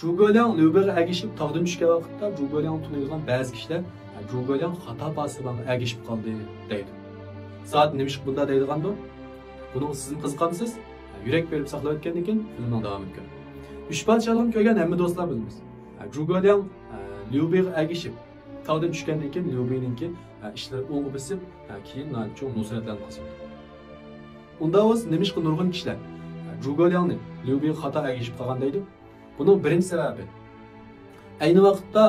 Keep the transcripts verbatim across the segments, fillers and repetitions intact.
جۇگولياڭ ليۇبېيغا ئەگىشىپ تاغدىن چۈشكەن ۋاقىتتا جۇگولياڭنى تۇنۇيدىغان بەزى كىشىلەر، جۇگولياڭ خاتا پاسىبانغا ئەگىشىپ قالدى دەيدۇ. زادى نېمىشقا بۇنداق دەيدىغاندۇ؟ بۇنىڭغا سىزمۇ قىزىقامسىز؟ يۈرەك بېرىپ ساقلاۋەتكەندىن كېيىن فىلىمنىڭ داۋامىنى كۆرۈڭ. ئۈچ پادىشاھلىقنى كۆرگەن ھەممە دوستلار بىلىمىز. جۇگولياڭ ليۇبېيغا ئەگىشىپ تاغدىن چۈشكەندىن كېيىن ليۇبېينىڭكى ئىشلىرى ئوڭغا بېسىپ، كېيىن ناھايىتى چوڭ نۇسرەتلەرنى قازاندى. ئۇنداق بولسا نېمىشقا نۇرغۇن كىشىلەر جۇگولياڭنى ليۇبېيغا خاتا ئەگىشىپ قالغان دەيدۇ؟ بۇنىڭ بىرىنچى سەۋەبى، ئەينى ۋاقىتتا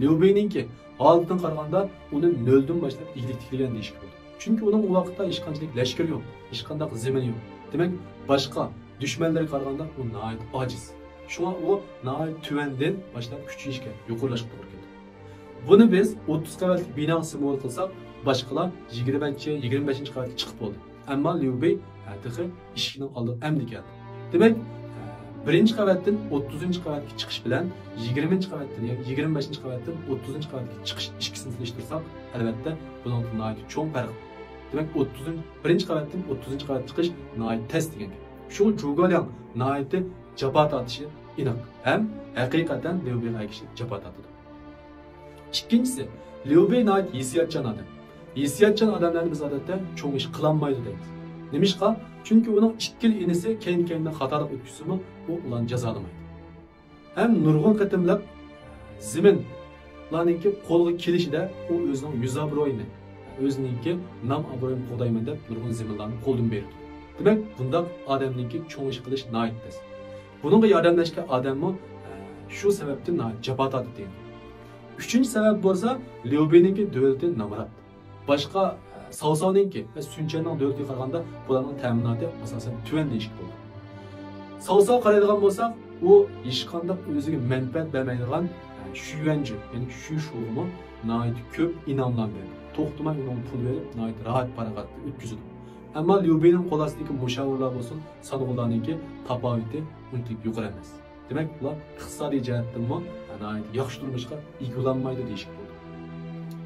ليۇبېينىڭكى ھالىتىگە قارىغاندا ئۇنى نۆلدىن باشلاپ ئىگىلىك تىكلىگەن دېيىشكە بولىدۇ. چۈنكى ئۇنىڭ ئۇ ۋاقىتتا ھېچقانچىلىك لەشكىرى يوق، ھېچقانداق زېمىنى يوق. دېمەك، باشقا دۈشمەنلەرگە قارىغاندا ئۇ ناھايىتى ئاجىز. شۇڭا ئۇ ناھايىتى تۆۋەندىن باشلاپ كۈچىيىشكە، يۇقىرىلاشقا توغرا كېلىدۇ. بۇنى بىز ئوتتۇز قەۋەتلىك بىناغا سىمۋول قىلساق، باشقىلار يىگىرمىنچى، يىگىرمە بەشىنچى قەۋەتكە چىقىپ بولدى. ئەمما ليۇبېي تېخى ئىشىكنىڭ ئالدىغا ئەمدى كەلدى. دېمەك، بىرىنچى قەۋەتتىن ئوتتۇزىنچى قەۋەتكە چىقىش بىلەن يىگىرمىنچى قەۋەتتىن ياكى يىگىرمە بەشىنچى قەۋەتتىن ئوتتۇزىنچى قەۋەتكە چىقىش ئىككىسىنى سېلىشتۇرساق، ئەلۋەتتە، بۇنىڭدا ناھايىتى چوڭ پەرق بار. دېمەك، ئوتتۇزىنچى، بىرىنچى قەۋەتتىن ئوتتۇزىنچى قەۋەتكە چىقىش ناھايىتى تەس دېگەن گەپ. شۇڭا جۇگولياڭ ناھايىتى جاپا تارتىشى ئېنىق ھەم ھەقىقەتەن ليۇبېيغا ئەگىشىپ جاپا تارتىدۇ. ئىككىنچىسى، ليۇبېي ناھايىتى ھېسسىياتچان ئادەم. ھېسسىياتچان ئادەملەرنى بىز ئادەتتە چوڭ ئىش قىلالمايدۇ دەيمىز. نېمىشقا؟ چۈنكى ئۇنىڭ ئىككىلا ئىنىسى كەينى-كەينىدىن خاتالىق ئۆتكۈزسىمۇ، ئۇ ئۇلارنى جازالىمايدۇ. ھەم نۇرغۇن قېتىملىق زېمىنلارنىڭكى قولغا كېلىشىدە ئۇ ئۆزىنىڭ يۈز ئابرۇيىنى، ئۆزىنىڭكى نام ئابرۇيىنى قوغدايمەن دەپ نۇرغۇن زېمىنلارنى قولدىن بېرىدۇ. دېمەك، بۇنداق ئادەمنىڭكى چوڭ ئىش قىلىش ناھايىتى تەس. بۇنىڭغا ياردەملەشكەن ئادەممۇ شۇ سەۋەبتىن ناھايىتى جاپا تارتىدۇ. ئۈچىنچى سەۋەب بولسا، ليۇبېينىڭكى دۆلىتى نامرات. باشقا ساۋساۋنىڭكى ۋە سۈنچەننىڭ دۆلىتىگە قارىغاندا بۇلارنىڭ تەمىناتى ئاساسەن تۆۋەن دېيىشكە بولىدۇ. ساۋساۋغا قارايدىغان بولساق، ئۇ ھېچقانداق ئۆزىگە مەنپەئەت بەرمەيدىغان شۈيۈەنجۈ، يەنى شۈ شۇغىمۇ ناھايىتى كۆپ ئىنئاملار بېرىدۇ. توختىماي ئۇنىڭغا پۇل بېرىپ، ناھايىتى راھەت پاراغەتتە ئۆتكۈزىدۇ. ئەمما ليۇبېينىڭ قول ئاستىدىكى مۇشاۋىرلار بولسۇن، سانغۇلارنىڭكى تاپاۋىتى ئۇنچىلىك يۇقىرى ئەمەس. دېمەك، بۇلار ئىقتىسادىي جەھەتتىنمۇ ناھايىتى ياخشى تۇرمۇشقا ئىگە بولالمايدۇ دېيىشكە بولىدۇ.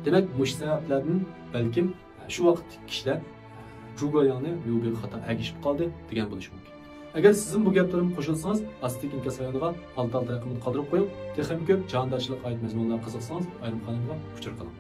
دېمەك، مۇشۇ سەۋەبلەردىن بەلكىم شۇ ۋاقىتتىكى كىشىلەر جۇگولياڭنى ليۇبېيغا خاتا ئەگىشىپ قالدى دېگەن بولۇشى مۇمكىن. ئەگەر سىزمۇ بۇ گەپلىرىمگە قوشۇلسىڭىز، ئاستىدىكى ئىنكاس رايونىغا ئالدى ئالدى رەقىمىنى قالدۇرۇپ قويۇڭ. تېخىمۇ كۆپ جاھاندارچىلىققا ئائىت مەزمۇنلارغا قىزىقسىڭىز، ئايرىم قانىلىمغا ئۇچۇر قىلىڭ.